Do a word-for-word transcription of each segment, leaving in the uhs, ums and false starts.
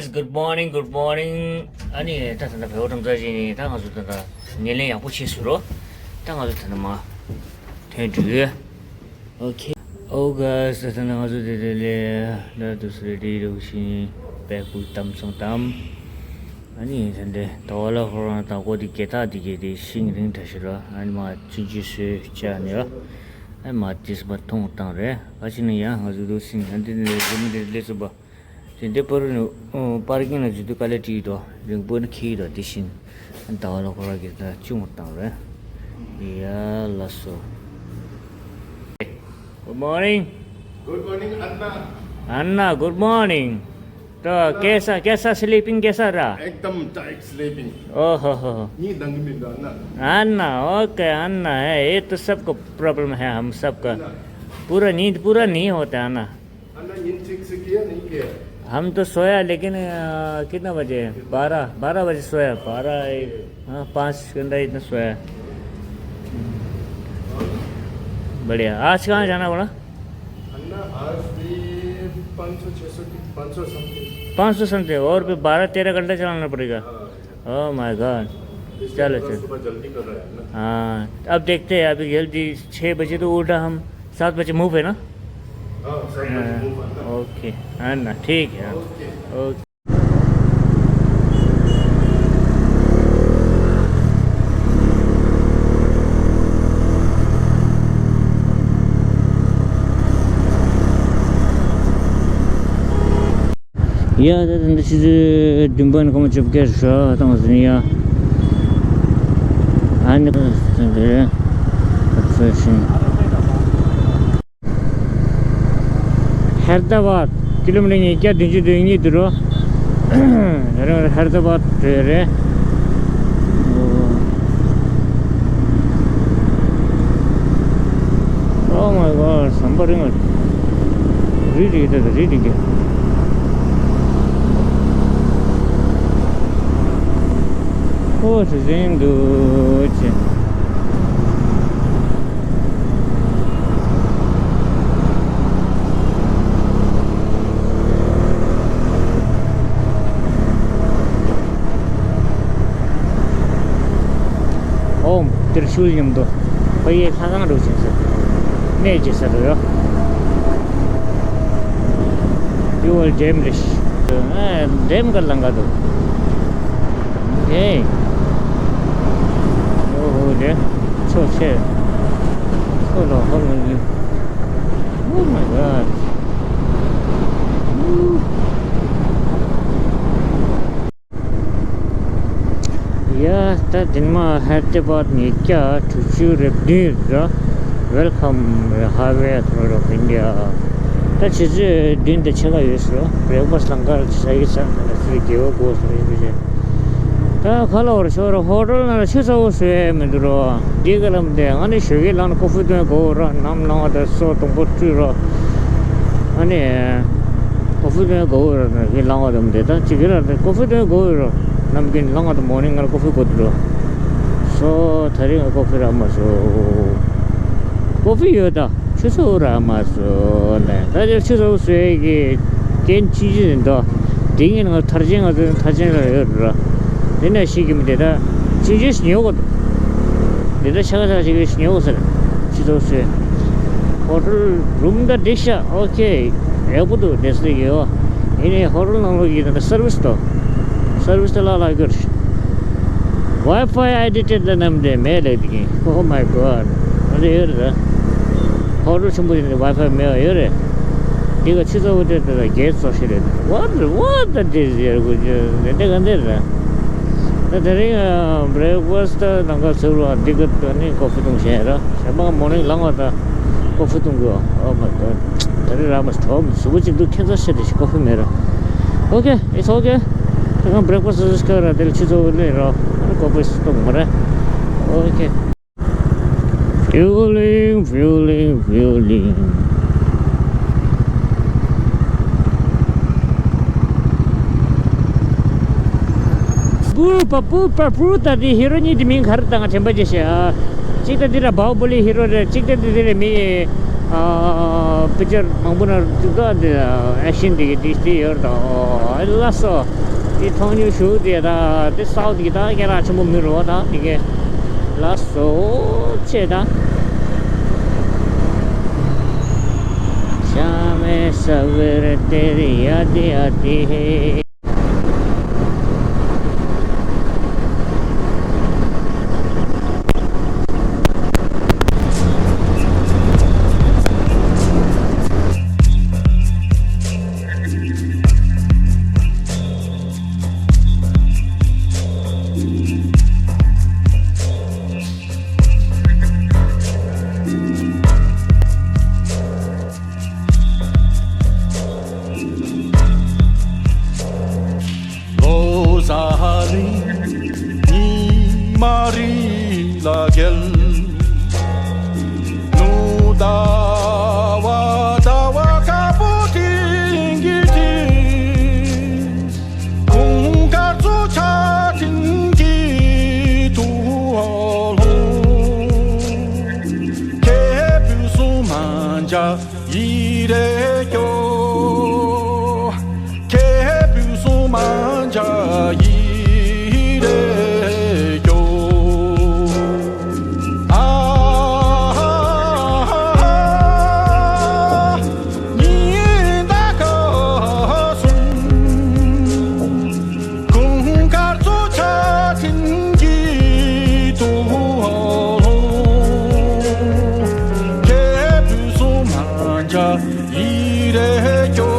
Good morning, good morning. ཨ་ནི་ད་ད་ལྟ་བེའུ་ཀྲམ་རྩ་ཅན་ནི་ད་ང་ཚོ་ད་ལྟ་ཉེ་ལེན་ཡག་པོ་བྱས་ཟེར་རོ། ད་ང་ཚོ་ད་ལྟ་མ་ཐོན་འགྲོ་ཡོད། Okay. Oh guys, ད་ད་ང་ཚོ་དེ་དེ་ལས་ད་དུ་སུ་རེ་ཌི་རུ་ཤིང་པེག་པུ་དམ་སོང་དམ། ཨ་ནི་ད་འདི་ད་བ་ལ་ཧོ་རང་ད་གོ་དེ་གེ་ཐག་དེ་གེ་དེ་ཤིང་རིང་ཐ་ཤི་ར། ཨ་ནི་མ་ཅི་ཅི་སུ་ཅ་ནི་ར། ཨ་ནི་མ་ཏིས་མ་ཐོང་བཏང་རེད། ཨ་ཅི་ནི་ཡང་ང་ཚོ་དུ་སིང་ཨ་འདི་ནི་རེ་མི་དེ་ལས་སུ་བ། དེ་འདྲའི་པར་ནི་པར་ཀིང་ལ་འཇུ་དུས་དཀའ་ལས་འཕྲད་ཀྱི་འདུག་རིང་པོ་ནི་འཁེལ་གྱི་འདུག་དེ་བཞིན་ཟླ་བ་ལ་ཁོ་ར་གིས་ད་ཅུང་བཏང་རེད། ཡ་ལ་སོ། Good morning. Good morning, Anna. Anna, good morning. तो कैसा, कैसा स्लीपिंग कैसा रहा? एकदम टाइट स्लीपिंग। ओहो हो हो। नींद ढंग में ना, अन्ना। अन्ना, ओके, अन्ना है। ये तो सबको प्रॉब्लम है, हम सबका। अन्ना। पूरा नींद पूरा नहीं होता, अन्ना। अन्ना, नींद ठीक से किया, नहीं किया? हम तो सोया, लेकिन, अ, कितना बजे? बारह, बारह बजे सोया। बारह, एक, हाँ, पाँच घंटा इतना सोया। बढ़िया। आज कहाँ जाना बोला? अन्ना, आज भी पाँच सौ, छः सौ की, पाँच सौ समथिंग। पाँच सौ समथिंग, और भी बारह तेरह घंटा चलाना पड़ेगा। हाँ। Oh my God। इसलिए चलो, थोड़ा चलो। सुबह जल्दी कर रहे हैं ना। हाँ, अब देखते हैं, अभी जल्दी छः बजे तो उठा हम, सात बजे मूव है ना? हाँ, सात बजे हाँ, मूव है ना। ओके, है ना, ठीक है। Okay. Okay. ཡ་ད་ད་འདི་ཆུ་ཚོད་བདུན་པ་ནས་སྐར་མ་བཅོ་བརྒྱད་རེད་ཤག་ད་ང་ཚོ་ནི་ཡ། ཨ་ནི་ད་འདི་རེད། ཧེར་ད་བཱད་ཀི་ལོ་མི་ཊར་ཉིས་བརྒྱ་བདུན་ཅུ་དོན་གཉིས་འདུག་རོ། ད་རང་ཧེར་ད་བཱད་འགྲོ་ཡ་རེད། Oh my God, ཟམ་པ་རིང་བ། རི་རི་ད་ད་རི་རི་གི། ཨོ་ཟིན་འདུག་ཅེ། ཨོམ། དེར་ཤུལ་མཉམ་དུ་ཕ་ཡུལ་ལྷ་ཁང་རུ་ཆེན་ཟེར་གནས་ཀྱི་ས་རུ་ཡོད། ཡུ་ཝལ་ཌེམ་རེད། ཨ་ཌེམ་ག་ལང་ག་འདུག་ཨེ། ཨོ་ཧོ་ལེ། ཆོ་ཆེ། ཆོ་ལོ་ཧོ་ལོ་ལེ། Oh my God. ཡ་ད་དེ་མ་ཧེ་ཏེ་བཱད་ཉིས་བརྒྱ་དྲུག་ཅུ་རེ་བདུན་ར། Welcome Highway Authority of India. ད་ཆུ་ཚོད་བདུན་དང་ཕྱེད་ཀ་ཡོད་ཟེར། བྷི་རེག་ཕ་སི་ལང་ཀར་ཟ་ཡི་ཟ་ན་ལ་ཚུར་དགེ་བ་དགོས་ཟེར་ཡིན་པས། ད་ཁ་ལ་བར་ཤོར་ཧོ་ཊེལ་ནང་ལ་ཆུ་ཚ་བོ་བཟོས་མི་འདུག་རོ། འདི་ག་ལམ་དེ་ང་ནི་ཞོགས་ཀས་ལངས་ན་ཀོ་ཧྥི་འཐུང་དགོས་ར། ནམ་ལངས་བ་དང་སོ་དང་པོ་བཀྲུས་ར། ཨ་ནི། ཀོ་ཧྥི་འཐུང་དགོས་ར་ནི་ལངས་བ་དང་དེ་ད་ཅི་གི་ར་ཀོ་ཧྥི་འཐུང་དགོས་ར། ནམ་རྒྱུན་ལངས་བ་དང་མོར་ནིང་ང་ལ་ཀོ་ཧྥི་དགོས་འདུག་ར། སོ་ད་རིང་ང་ཀོ་ཧྥི་རག་མ་སོང་། ཀོ་ཧྥི་ཡོད་ད། ཆུ་ཚོད་ར་མ་སོ་ནས་ད་ཆུ་ཚོད་སོ་ཡི་གི་རྐྱེན་ཅི་ཅི་ཡིན་དོ། དེ་ངས་ང་ཐར་ཆེན་ང་ཚོ་ཐར་ཆེན་ར་ཡོད་ར། དེ་ནས་ཤི་གི་མི་དེ་ད་ཅི་ཅི་ཉོ་གོ་དེ་ད་ཆ་ག་ཆ་ཞིག་ཉོ་གོ་ཟེར། ཆུ་ཚོད་སོ་ཧོ་ཊེལ་རུམ་ད་འགྲིག་ཤག་ཨོ་ཁེ། ཡག་པོ་འདུག་དེ་སུ་ཡོད། ཡིན་ནའི་ཧོ་ཊེལ་ནང་ལོགས་ཀྱི་ད་ད་སར་བིས་དོ། སར་བིས་དེ་ལ་ལ་གོ་ར། Wi-Fi ཨའི་ཌི་དེ་འདྲ་རྣམས་དེ་མེད་ལེ་དེ་གིན། Oh my God. ཨ་འདྲ་ཡོད་རེད་ད། ཧོ་ཊེལ་ཆེན་པོ་དེ་ནི་ཝའི་ཕའི་མེད་པ་ཡོད་རེད། འདི་ག་ཆུ་ཚོད་དེ་དེ་ལ་རྒྱལ་ཚོགས་ཤིག་རེད། What, what the this ཡར་དགོས་རྒྱུ་དེ་འདྲ་ག་འདྲ་རེད། ད་དེ་རིང་བྷི་རེག་ཕ་སི་ད་ནང་ག་ཚུར་བ་འདི་ག་ད་ནི་ཀོ་ཧྥི་འཐུང་བཞིན་ར། གཞན་པ་མོར་ནིང་ལངས་བ་ད་ཀོ་ཧྥི་འཐུང་དགོས། Oh my God. ད་རེས་ར་མ་གྲོགས་མི་གཟུགས་པོ་གཅིག་འདུག་ཁྱད་མཚར་ཤ་དེ་ཞིག་ཀོ་ཧྥི་མེད་ར། Okay, it's okay. ད་གང་བྷི་རེག་ཕ་སི་ཟིག་ཁ་ར་དེ་ལ་ཆུ་ཚོད་ལས་རོགས་ཨ་ནི་ཀོ་ཧྥི་སི་འཐུང་མ་ར། Okay. Fueling, fueling, fueling. པུ་པ་པུ་པ་པུ། ད་དེ་ཧི་རོ་གཉིས་དེ་མིང་ག་རེ་བཏགས་དྲན་པ་བརྗེད་ཤག་གཅིག་ད་འདི་ར་བྷ་ཧུ་བ་ལི་ཧི་རོ་རེད། གཅིག་ད་འདི་འདི་རེད། མི་ ཨ། པིག་ཅར་མང་པོ་ན་འདུག་ག་དེ་ཨེག་ཤན་དེ་གི་དེ་དེ་ཡོད་རེད། ཨོ་ལགས་སོ། དེ་མཐོང་མྱོང་ཞུ་དེ་ད་དེ་སའུ་ཐི་གི་ད་སྐད་གྲགས་ཆེན་པོ་མི་རུ་བ་ད་དེ་གི་ལགས་སོ་ཆེ་ད། ཤ་མེ་ས་བེ་རེ་ཏེ་རེ་ཡ་དེ་ཡ་དེ་ཧེ། ལོ་གསར་རེད། ཉི་མ་རེད་ལ་རྒྱལ། ནུབ་ཟླ་བ་ཟླ་བ་དཀར་པོ་དེང་གི་དེ། གུང་དཀར་མཚོ་ཆ་ཕྲན་གྱི་ཐུགས་ལྷུང་། ཁྱེད་ཕུན་སུམ་མ་འཇའ་ཡིད་རེ་སྐྱོ། ཁྱེད་ཕུན་སུམ་མ་འཇའ་ཡིད་རེ་སྐྱོ། ཨ། ཉི་ཟླ་སྐར་གསུམ། གུང་དཀར་མཚོ་ཆ་ཕྲན་གྱི་ཐུགས་ལྷུང་། ཁྱེད་ཕུན་སུམ་མ་འཇའ་ཡིད་རེ་སྐྱོ།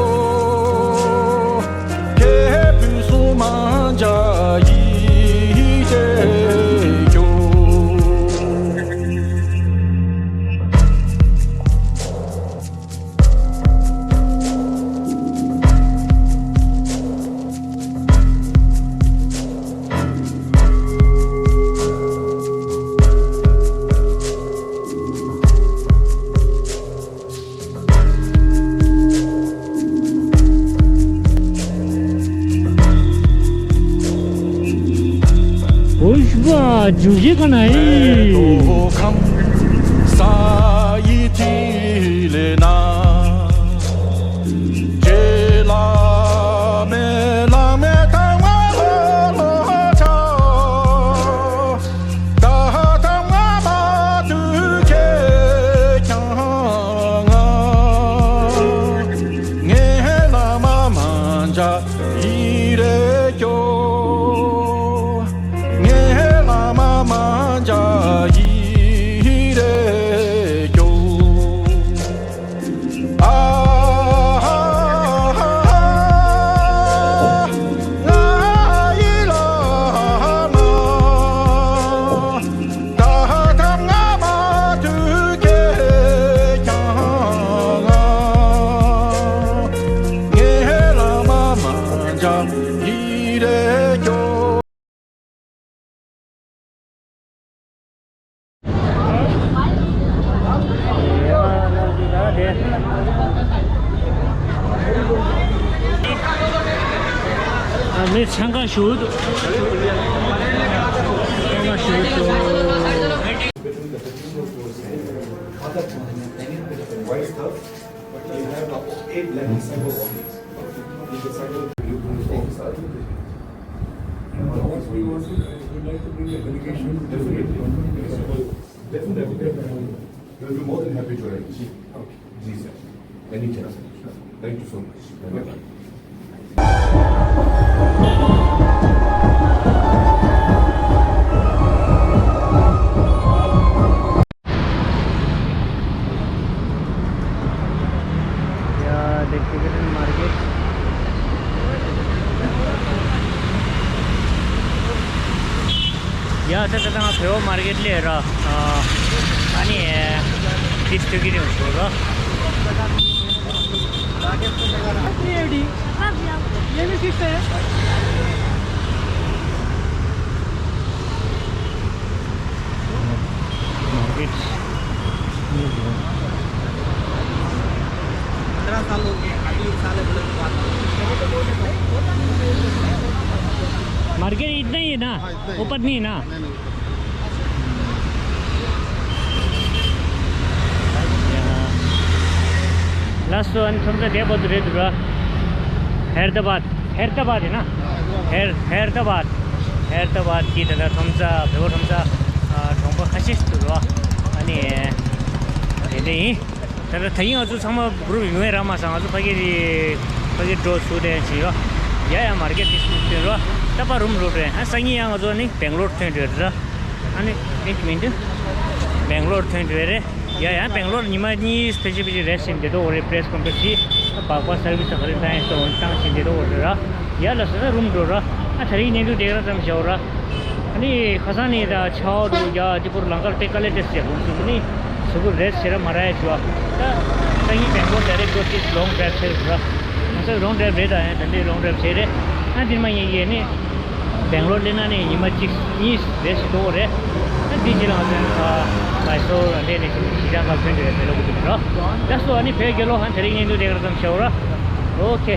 ཁྱེད་ཕུན་སུམ་མ་འཇའ་ཡིད་རེ་སྐྱོ། ཨུཤ་བ་ཇུ་ཇི་ག་ན་ཡི། ས་ཡི་ཐིག་ལེ་ན། རྗེ་བླ་མའི་བླ་མའི་ཐལ་བ་ལྷོ་ལྷོ་འཆར། ད་ཐ་མ་མ་དུ་ཁེ་ཀྱང་ང་། ངའི་བླ་མ་མ་འཇའ་ཡིད་རེ་སྐྱོ། ངའི་བླ་མ་མ་འཇའ་ཡིད་རེ་སྐྱོ། ཨ། ང་ཡི་བླ་མ། ད་ཐ་མ་མ་དུ་ཁེ་ཀྱང་ང་། ངའི་བླ་མ་མ་འཇའ་ཡིད་རེ་སྐྱོ། ཨ། མི་འཚང་ཁ་ཤོར་འདུག། འཚང་ཁ་ཤོར་འདུག། White stuff, but you have the eight level cycle of it. You can cycle, you can go inside. And what we want to, we would like to bring a delegation to the Definitely. Definitely. We'll be more than happy to arrange. Okay. Ji, sir. Anytime. Thank you so much. Bye-bye. Yeah, the chicken market. ཡ། ད་ད་ད་ང་བོད་མར་ཀེཊ་ལ་ར། ཨ་ནི་ཏིས་སྟོན་གྱི་རེད་ཟེར་ར། मार्केट। पंद्रह साल हो गए, अभी एक साल है बोले तो बात। मार्केट इतना ही है ना? हाँ, इतना ही। ऊपर नहीं है ना? नहीं, नहीं, ऊपर। यहाँ ལགས་སོ། ཨ་ནི་ཁྲོམ་ས་དེ་བར་དུ་རེད་འདུག་ར། ཧེར་ད་བཱད། ཧེར་ད་བཱད་ཡིན་ན། ཧེར་ཧེར་ད་བཱད། ཧེར་ད་བཱད་ཀྱི་ད་ལྟ་ཁྲོམ་ས་བོད་པ་ཁྲོམ་ས། ཨ། གྲོང་པ་ཁ་ཤས་ཤིག་འདུག་ར། ཨ་ནི་དེ་འདྲ་ཡིན། ད་ལྟ་ད་ཡིན་ང་ཚོ་ཚང་མ་གུ་རུབ་ཡོང་ཡས་རག་མ་སོང་། ང་ཚོ་ཕ་གི་རི་ཕ་གི་འགྲོ་ཚུར་དེ་བྱེད་ཡོད། ཡ་ཡ་མར་ཀེ་ཊི་སུ་ཐོན་ར། ད་པ་རུམ་རོ་ཏྲེ། ཨ། སང་ཉིན་ཡང་ང་ཚོ་ནི་སྦེང་ལོར་ཐོན་འགྲོ་ར། ཨ་ནི་ཨིན་མིན་དུ་སྦེང་ལོར་ཐོན་འགྲོ་རེད། ཡ་ཡ་སྦེང་ལོར་ཉི་མ་གཉིས་ཕལ་ཆེར་ཕལ་ཆེར་རེ་སི་ཊི་བྱེད་འདི་འདྲ་འོ་རེད། པི་རེ་སི་ཀོན་ཕ་རེན་སི་བྱེད། སྦག་སྦག་སར་བི་སི་ག་རེ་བཏང་ཡིན་སོ་བཏང་བྱེད་འདི་འདྲ་འོ་རེད་ར། ཡ་ལ་སོ་ན་རུམ་འགྲོ་ར། ཨ། ད་རིང་གནས་འདུག་དེ་ག་རང་ཙམ་བྱའོ་ར། ཨ་ནི་ཁ་སང་ནས་ད་ཆའོ་རུ་ཡ་དེ་པོར་ལང་ཀར་ཏེ་ཀ་ལེ་ཏེ་སི་ཡ་ཧུམ་སུ་ནི་སུ་གུ་རེ་སི་ཊི་བྱེད་ར་མ་ར་ཡ་བྱུ་བ། ད་སང་ཉིན་སྦེང་ལོར་ཌའི་རེག་ཊི་ལོང་ཌ་རའི་བི་བྱེད་ར། ང་ཚོ་ལོང་ཌ་རའི་བི་རེད། ད་ཡང་ད་འདི་ལོང་ཌ་རའི་བི་བྱེད་རེད། ཨ། འདིར་མ་ཉན་གྱི་ནི་སྦེང་ལོར་སླེབས་ན་ནི་ཉི་མ་གཅིག་གཉིས་རེ་སི་ཊི་འགྲོ་གི་རེད། ཨ། འདི་རྗེས་ལ་ང་ཚོ་ཡང་ཁ་མའི་སོར་ཨ་འདྲས་ནས་གཞིས་ཆགས་ཁག་ཐོན་འགྲོ་ཡ་མེད་ལོ་གི་འདུག་ར། ལགས་སོ། ཨ་ནི་བོད་རྒྱལ་ལོ། ཨ། ད་རིང་གནས་འདུག་དེ་ག་རང་ཙམ་བྱའོ་ར། ཨོ་ཁེ།